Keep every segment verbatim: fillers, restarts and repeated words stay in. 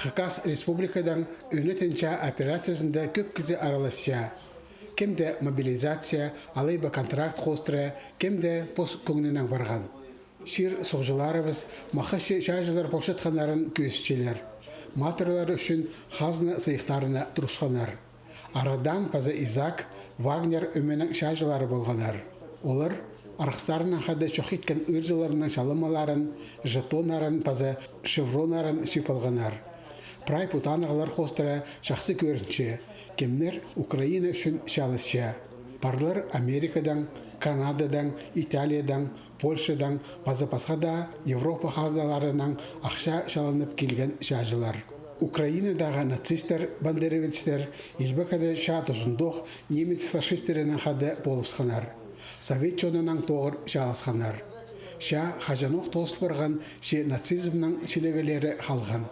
Хакас Республикадаң ӧнетін чаа операциязында кӧп кізі араласча. Кем дее мобилизация, алай ба контракт хоостыра, кем дее пос кӧңнінең парған. Чир-суғҷыларыбыс махачы чааҷылар полчатханнарын кӧзітчелер. Матырлар ӱчӱн хазна сыйыхтарына турысханнар. Арадан паза Изак Вагнер ӧменің чааҷылары полғаннар. Олар арғыстарынаң хада чох иткен ыырҷыларның чалымаларын, жетоннарын паза шевроннарын чыып алғаннар. Прай пу танығлар хоостыра чахсы кӧрінче, кемнер Украина ӱчӱн чааласча. Парлар Америкадаң, Канададаң, Италиядаң, Польшадаң паза пасха даа Европа хазналарынаң ахча чаланып килген чааҷылар. Украинадағы нацистер, бандеровецтер Илбек Ада чаа тузындох немец фашистерінең хада полыбысханнар. Совет чонунаң тоғыр чааласханнар. Чаа хаҷанох тоозыл парған, че нацизмнің чилегелері халған.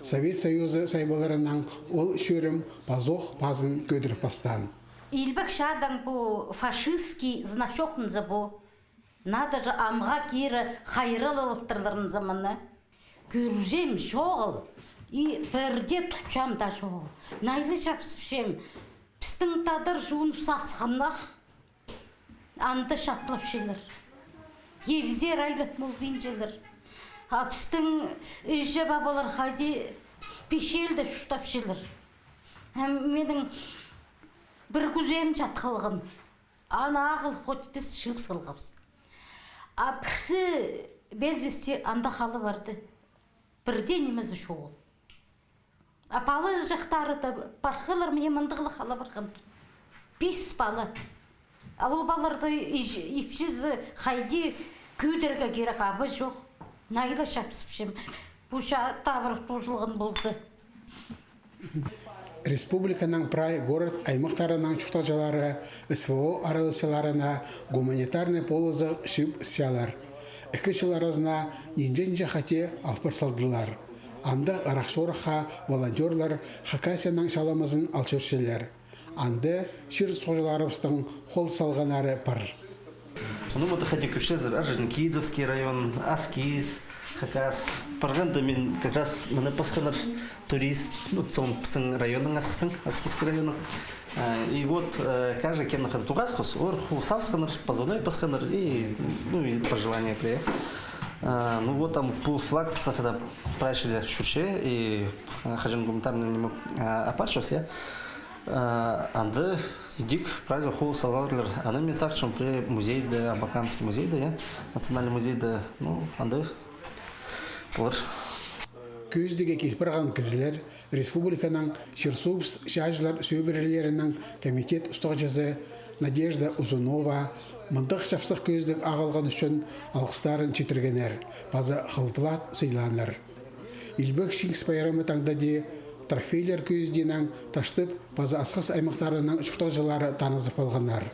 Совет Союзы сайбаларынаң ол чӧрім пазох пазын кӧдіріп пастаан. Илбек чаадаң пу фашистский значок нызы пу. Надо же, амға кире хайраллап алтырларын заманы. Кӧрчем чоғыл, и пірдее тутчам даа чоғыл. Найлы чапсыпчам. Пістің тадар чоныбыс асхынах. Анда чаплапчалар. Ибзер айлап полбинчалар. А пістің іҷе-пабалар хайди пичелде чуртапчалар. Ам минің пір кӱзем чат халған. Аны ағыл хоть піс чыып салғабыс. А пірсі без вести анда хала парды. Пірдее нимезі чоғыл. А палаҷахтары даа пархалар, мына мындағ ла хала парған. Пис пала. А ол палаларды ипчізі хайди кӧдірерге кирек, абы чох. Найлы чапсыпчам. Пу чаа табырах тоозылған полза. Республиканың прай город-аймахтарының чуртағҷылары СВО араласчыларына гуманитарный полызығ чыып ысчалар. Ікі чыл аразына нинҷе-нинҷе хати алып пар салдылар. Андағ ырах-чорыхха волонтёрлар Хакасияның чалымазын ал чӧрчелер. Анда чир-суғҷыларыбыстың хол салғаннары пар. Ну, вот, хайди кӧрчезер, Орджоникидзевский район, Аскиз, Хакас. Парғанда мин как раз мына пасханнар турист, ну, том пісің районның асхысың, Аскизский районның. Э, и вот, э, каждый кемнең хада тоғасхабыс, олар хол салыбысханнар, позывной пасханнар, и, ну, и пожелания, при. Э, ну, вот там пу флаг пісің хада прайзы чӧрче, и, э, хаҷан гуманитарный ниме, э, апарчабыс, я. Э, анда идӧк прайзы хол саларлар. Аны мин сағынчам, при музейде, Абаканский музейде, я, национальный музейде, ну, анда полар. Кӧзідіге кил парған кізілер республиканың чир-суғ чааҷылар сӧбірелерінің комитет устағҷызы Надежда Узунова мындағ чапсых кӧзідіг ағылған ӱчӱн алғыстарын читіргеннер паза хылбылат сыйлааннар. Илбек Чиңіс пайрамы таңда даа трофейлер кӧзідігінең Таштып паза Асхыс аймахтарының чуртағҷылары танызып алғаннар.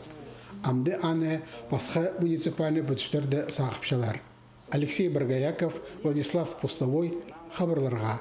Амды аны пасха муниципальный пӱдістер дее сағыпчалар. Алексей Боргояков, Владислав Постовой, хабарларға.